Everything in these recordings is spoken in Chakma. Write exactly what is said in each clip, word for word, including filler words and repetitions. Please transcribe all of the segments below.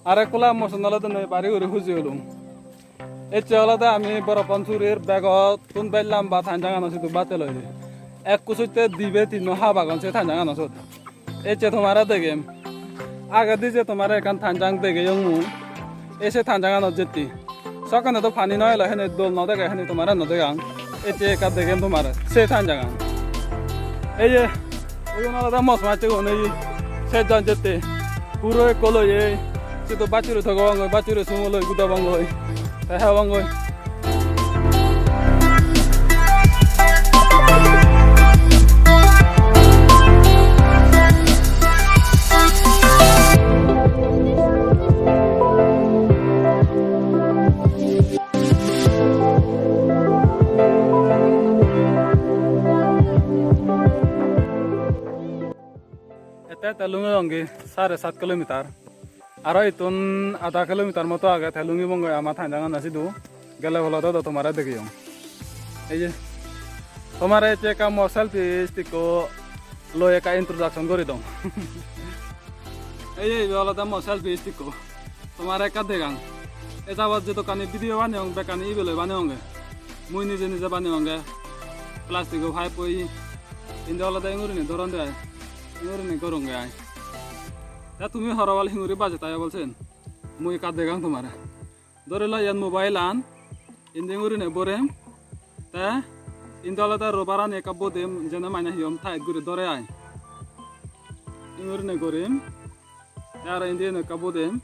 Are kula moson olode noi bari guri huji olung. Ecche olode ami Boropon surir begottun bej lamba thanjangano sidu batte loi. Ekku sutte dibe tinno hap agon se thanjangano sot. Ecche tomare degem. Agedi je tomare ekkan thanjang degeyong mui. E se thanjanganot jetti. Sokkene do pani no elo, hene dol no dege, hene tomare no degang. Ecche ekka degem tomare. Se thanjangan. Eye, igun olode mos macchegun, ei sejjon jette. Puro ekko loye. Sidu bachuri thogobongoi, bachuri sumo loi gudabongoi. Te hebongoi. Ette ette lungeyonge sare sat kilometer. Aro ittun ada kilometer moto age, te lungibongoi ama thanjangano sidu. Gele polote do tomare degeyong. Ei je, tomare ecche ekka mo selfie stick-ko loi ekka introduction guri dong. Ei je, ibe olode mo selfie stick-ko. Tomare ekka degang. E jabot jedokkani video baneyong, bekkani ibe loi baneyonge. Mui nije nije baneyonge. Plastic-o pipe-oi. Indi olode ingurinei doronde ai. Ingurinei goronge ai. Te tumi horobol hinguri bajettey obol sen. Mui ekka degang tomare. Dori lo iyan mobile-an. Indi ingurinei borem. Te indi olode rubber-ani ekka bodem, jene mane hi hom tight guri dore ai. Ingurinei gorim. Te aro indi yen ekka bodem.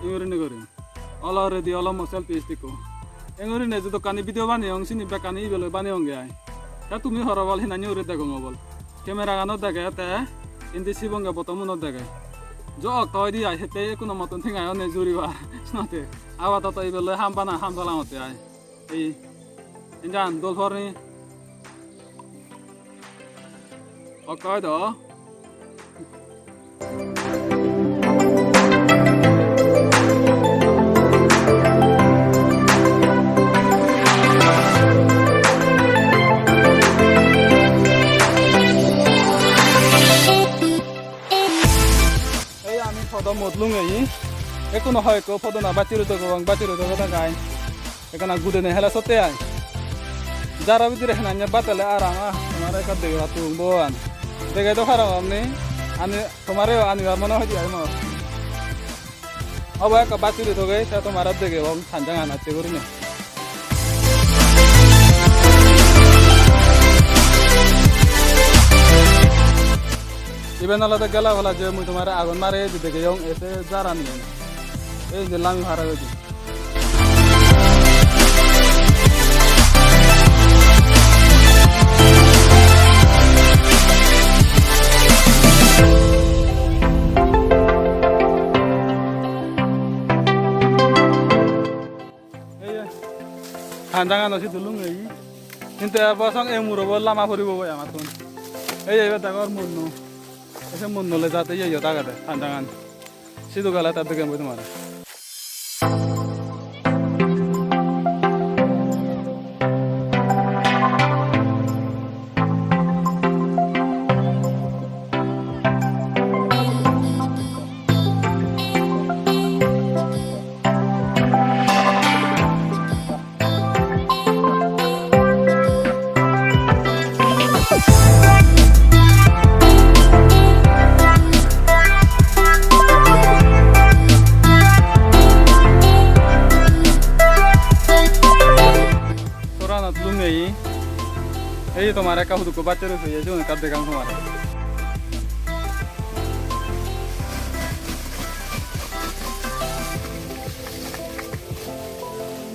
Ingurinei gorim. Olo ready olo mo selfie stick-ko. Ingurinei jedokkani video baneyong, sini bekkani ibe loi baneyonge ai. Te tumi horobol hinanni guri degong obol. Camera-ganot dege te indi sibonge bottom-unot dege. Jo okto oide ai, hittey ekkuno mottun tenga onne juribar. Senotte. Apatoto ibe loi ham bana, ham salangotte ai. Ei, enjan dol por ni. Okto oido. Ei ami podo mot lungei. Ekkuno hoi ekko podona bacchuri dogobong, bacchuri dogodagai. Ekkana gudene hela sotte ai. Jaro bidire henanne batele aram ah. Tomare ekka dege pattung boan. Dege do parongor ni. Ani tomareyo anibar mone hoide ai mor. Obo ekka bacchuri dogei, te tomare degebong thanjangan acche gurinei. Iben olode gela pala je mui tomare agon mare di degeyong, ete jarani. Ei je lami pare oide. Ei je, thanjangano sidu lungei. Hintu ebo song ei murobo lama puribo goi amattun. Ei je, ibet degor munno. Ei se munno loi jate ye iyot agede, thanjangan. Sidu gele te degem mui tomare. Soranot lungei. Ei tomare ekka hudukko bacche roi peye, sigun ekka degang tomare.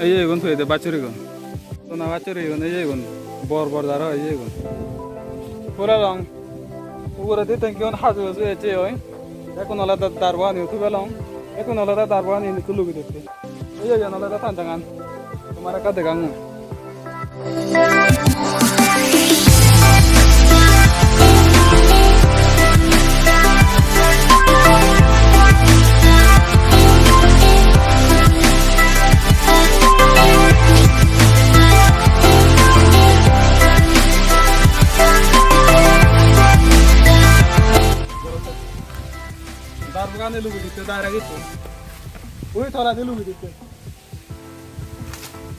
Ei iyegun toyede bachurigun. Tona bachurigun, ei iyegun. Bor bor jaro ei iyegun. Pura rong. Uguredi tankiun haju haju ecche oi. Ekkun olode darbo ani utu belong. Ekkun olode darbo ani ikko lugi dotte. Ei iyegun olode thanjangan. Tomare ekka degang mui. Tar bugani lugi ditte direct itto. Ui toledi lugi ditte.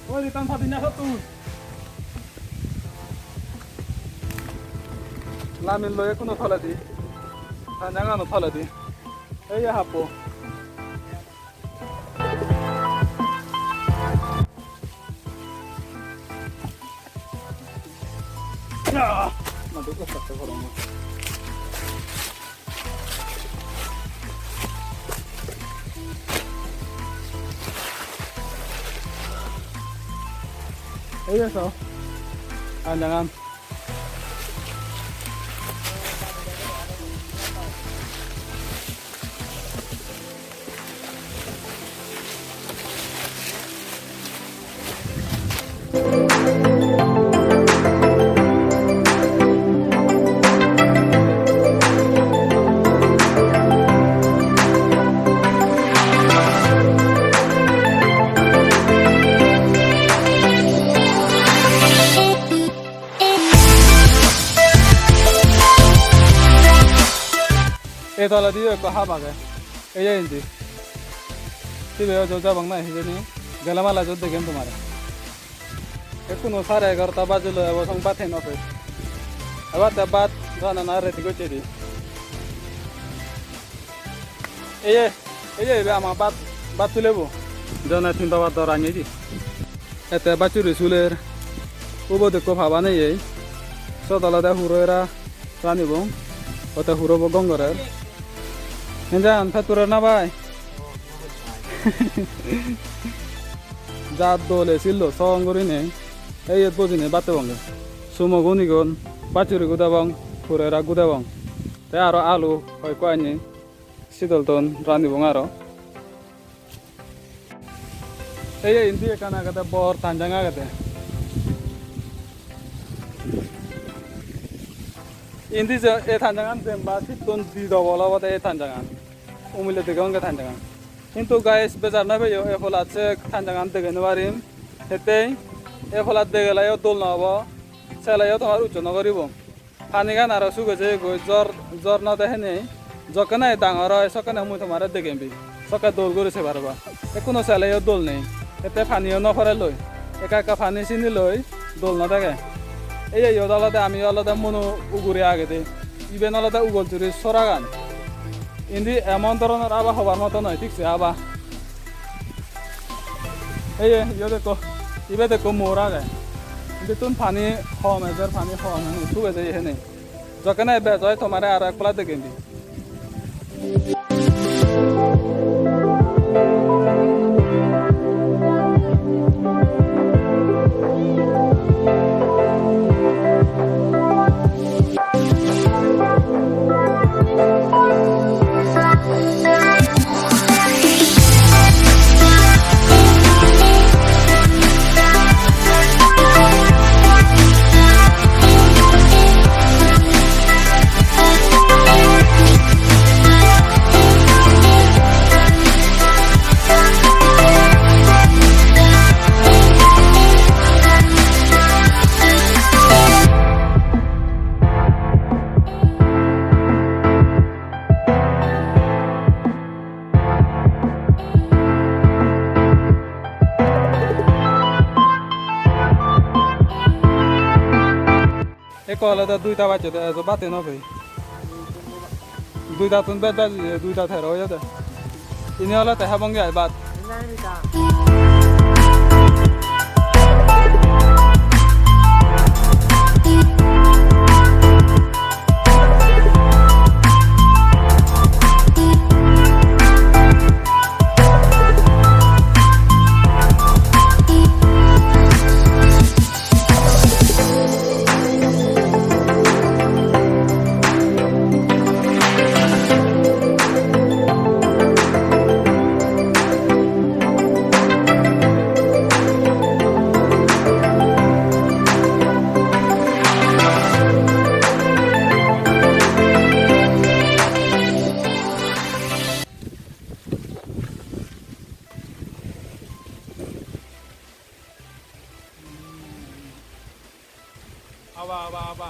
Ui ritan padi na sottun. Lamin loi ekkuno toledi. Tanjangano toledi. Ei ye happo. Ah! Madu ko sakta korong. Ei ye so. Tanjangan. Ei tolediyo ekko hap agey. Ei je indi. Sibe ojo jabak nahi hijeni. Gele mala jot degem tomare. Ekkuno sare egarota bajilo, ebo song bhat hei no pei. Ebar te bhat ranana ready gocche di. Eye, eye, ibe ama bhat, bhat tulebo. Jone tin baba dor anye di. Ete bachuri suler. Ubot ekko paba neyei. Sot olode huro era ranibong. Ote hurobo gom gorer. Henjan, pet purer na bai? Ja dole sillo song gurinei. Ei iyot bojinei bhat hebonge. Sumo gunigun, bachuri gudebong, huro era gudebong. Te aro alu hoi ekko anni. Sidol ton ranibong aro. Ei, ei, indi ekkan agede, bor tanjang agede. Indi je ei tanjangan jemba sittun di dobol obode ei tanjangan. Umile degonge tanjangan. Hintu guys, bejar no peyo, ei polat se tanjangan dege no parim. Hittei ei polat degeleyo dol no obo, seleyo tomar ujjo no guribo. Panigan aro suge jeyegoi, jor, jor nw de henei. Jokkene dangor oi, sokkene mui tomare degem bi. Sokke dol guri sei parba. Ekkuno seleyo dol nei. Ette paniyo nw poreloi. Ekka ekka pani siniloi dol nw dege. Ei, ei, iyot olode ami olode muono ugure agede. Iben olode Ugoljuri soragan. Indi emon dhoronor aba hobar moto noi, thik se aba. Ei, ei, iyot ekko, ibet ekko mor age. Indittun pani hom ejer, pani hom, hene suge jeye hene. Jokkene bej oi, tomare aro ek pala degem di. Ekko olode duita bajjede, ejo bhate no pei. Duitattun bej baji, duita tero oyede. Ini olode hebonge ai bhat. Aba, aba, aba.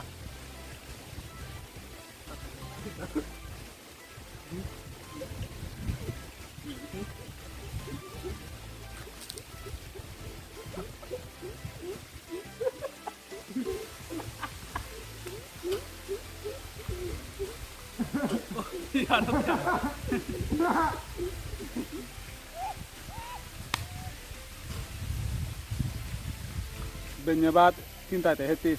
Benne bhat tinta te hetti.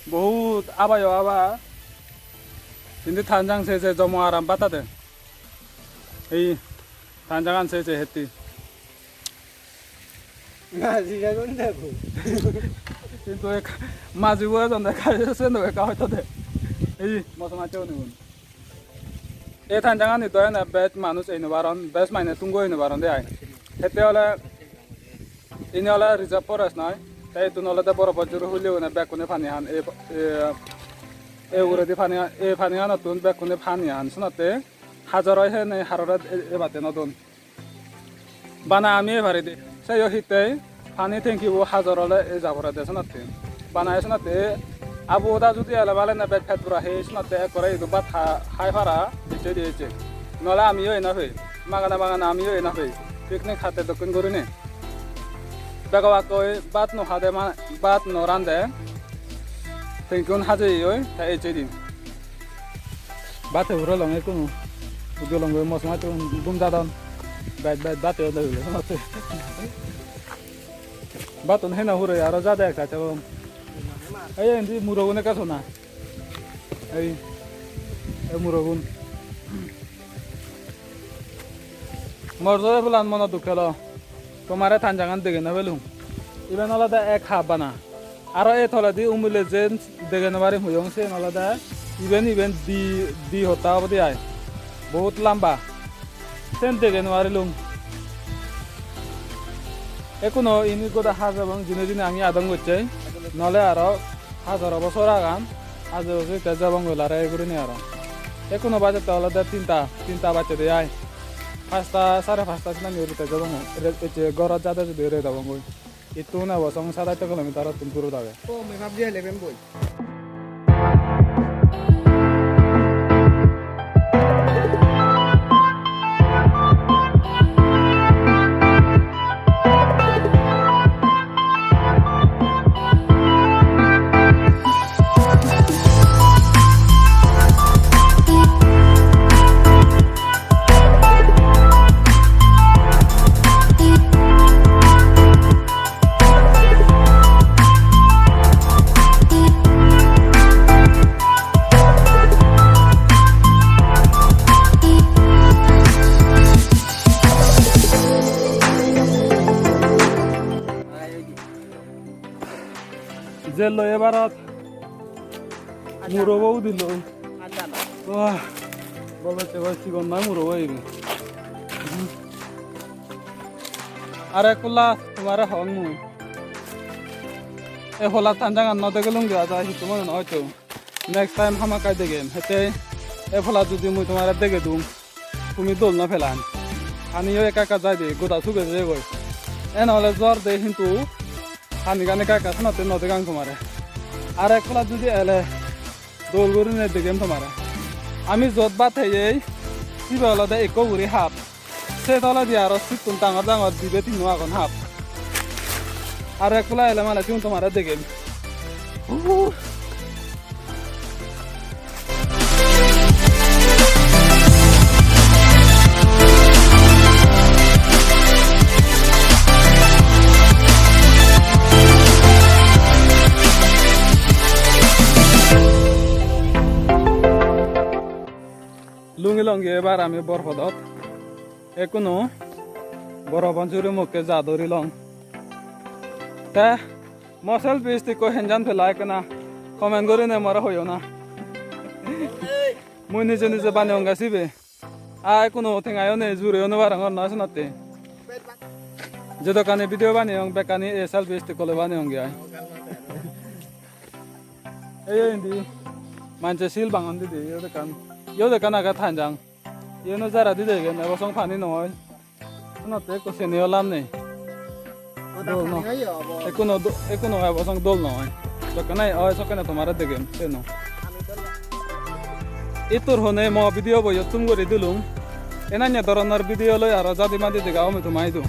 Bohut abayo aba. Indi thanjang se se jomo aram bhat ade. Ei thanjangan se se hetti. Maji jagon debo. Hintu ek maji bo ejon de, ekka se no ekka hoito de. Ei moso machi unigun. Ei thanjangani do ene bej manuj ei no paron, bej mane tungo ei no paron de ai. Hette ole ini ole reserve forest noi. Te ittun olode boro bojjoro hule une bekkune pani han. Ei, ei, ei uguredi pani, ei paniganottun bekkune pani han. Senotte hajor oi hene harore e-, ebatte no don. Bana ami ei pari de. Seyo hittey pani tankibo hajor ole ei ja pore de senotte. Bana ei senotte abu oda judi ele bale ne bej pet pura he senotte ekkore idu bhat ha-, hai para ecche di ecche. Nole amiyo ena pei. Magana magana amiyo ena pei. Picnic hatte dokken gurinei. Bego bakkoi bhat no hade ma-, bhat no rande. Tankiun hajeyoi te ecche di. Bate huro longe kunu. Udu longe mos mate gum jadon. Bej bej bate udu huro. Batun hena hure aro jade ekka chabon. Ei indi murogun ekka sona. Ei, ei murogun. Mor jore pulan mono duk helo. Tomare thanjangan dege no pelung. Iben olode ek hap bana. Aro ei toledi umile jen dege no parim hoyong, siyen olode iben, iben di, di hotta obode ai. Bohut lamba. Sen dege no parilung. Ekkuno ini goda hajabong jine jine ami adong gocche. Nole aro hajaro bosor agan. Ajo se te jabong goi lare gurinei aro. Ekkuno bajette olode tinta, tinta bajjede ai. Pasta, sare pasta sinani guri te jabong. Re-, ecche gorot jade judi ret obong goi. Ittun ebo song sadatte kilometer ottun durot age. O, me bab dia leben boi. Jelloi ebarot murobo udiloi. Wah, bolo chego sigon noi murobo ibe. Are kula tumare hong mui. E hola tanjangan no degelung ge aja hitu mone noi to. Next time hamakkai degem. Hete e phola judi mui tomare degedung, tumi dol no pelan. Paniyo ekka ekka jaide, goda suge jeyegoi. En ole jor de hintu panigan ekka ekka senotte no degang tomare. Ar ek phola judi ele dol gurine degem tomare. Ami jot bhat heyei, sibe olode ekko guri hap. Se toledi aro sittun dangor dangor dibe tinno agon hap. Aro ek pola ele mane sigun tomare degem. Uh. Lungi longi ebar ami Borpodot. Ekkuno boro bon suri mukke ja duri long. Te mo selfie stick ko henjan pela ekkena comment gurine more hoyo na. Mui nije nije baneyonge sibe. A ekkuno tengayo nei, jureyo no parongor noi senotte. Jedokkani video baneyong bekkani ei selfie stick ko loi baneyonge ai. Ei, ei indi manje sil bangon didi, iyot ekkan, iyot ekkan age thanjang. Iyeno jara didi egen, ebo song pani no oi. Senotte ekko seniyo lam nei. Dol no. Ekko no do-, ekko no ebo song dol no oi. Jokkene oi sokkene tomare degem, seno. Ittur hone mo video bo iyot thum guri dilung. Enanye doronor video loi aro jadi madi dega omi toma idu.